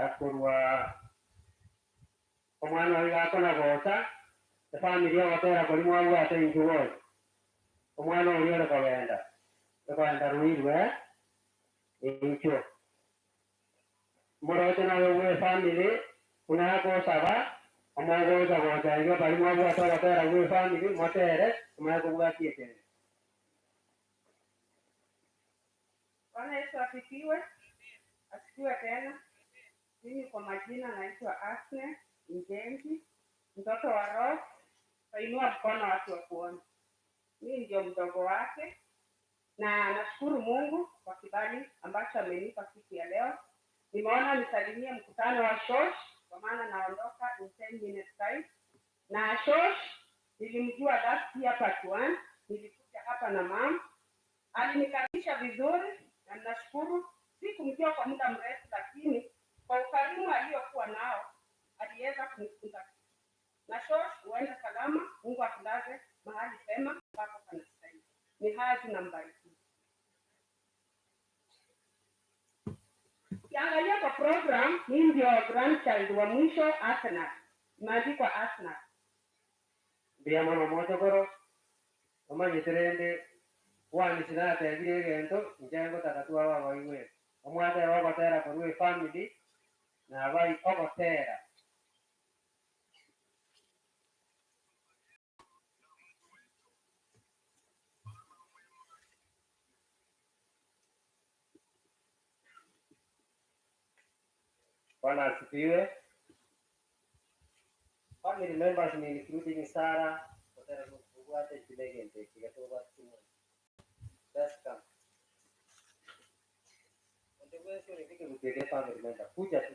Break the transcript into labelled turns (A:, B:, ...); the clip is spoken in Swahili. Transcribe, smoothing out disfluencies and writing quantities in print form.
A: Korwa omwana oyo gakona gocha, efamiri ogotera koria mwabwate intwe gocha. Omwana oria ore kogenda, ore kogenda Ruiru eh, inchuo. Moroche noyo bwe efamiri buna agosaba, omogocha gocha iga baria mwabwate ogotera bwe efamiri motere, omanye kobwatia ekende.
B: Bwana Yesu asifiwe. Asifiwe tena. Mimi kwa majina naitwa Asne Njengi, mtoto wa Rose. Tainua mkono watu wa kuona. Mimi ndio mdogo wake na nashukuru Mungu kwa kibali ambacho amenipa siku ya leo. Nimeona nisalimie mkutano wa Shosh kwa maana naondoka in 10 minutes time. Na Shosh nilimjua last year part 1, nilikuja hapa na mom, alinikaribisha vizuri na ninashukuru. Sikumjua kwa muda mrefu, lakini kwa ukarimu aliyokuwa nao aliweza kunifunza kitu. Na Shosh, uende salama, Mungu akulaze mahali pema ambapo panastahili. Ni haya tu, nambariki. Ukiangalia kwa program, hii ndio grandchild wa mwisho Arsenal, imeandikwa Arsenal.
A: Mbuya mono mochokoro, omanyete rende Bwanisi natebire egento, inche ngotaka twabe abaigweri. Omwateba ogotera korwa efamiri, nabai ogotera. Bwana asifiwe. Family members ni including Sarah, gotera nokobwate ekio egento eke getobwate chimoni. Just come. Onde bwensi ore keguteke family member, kuja tu.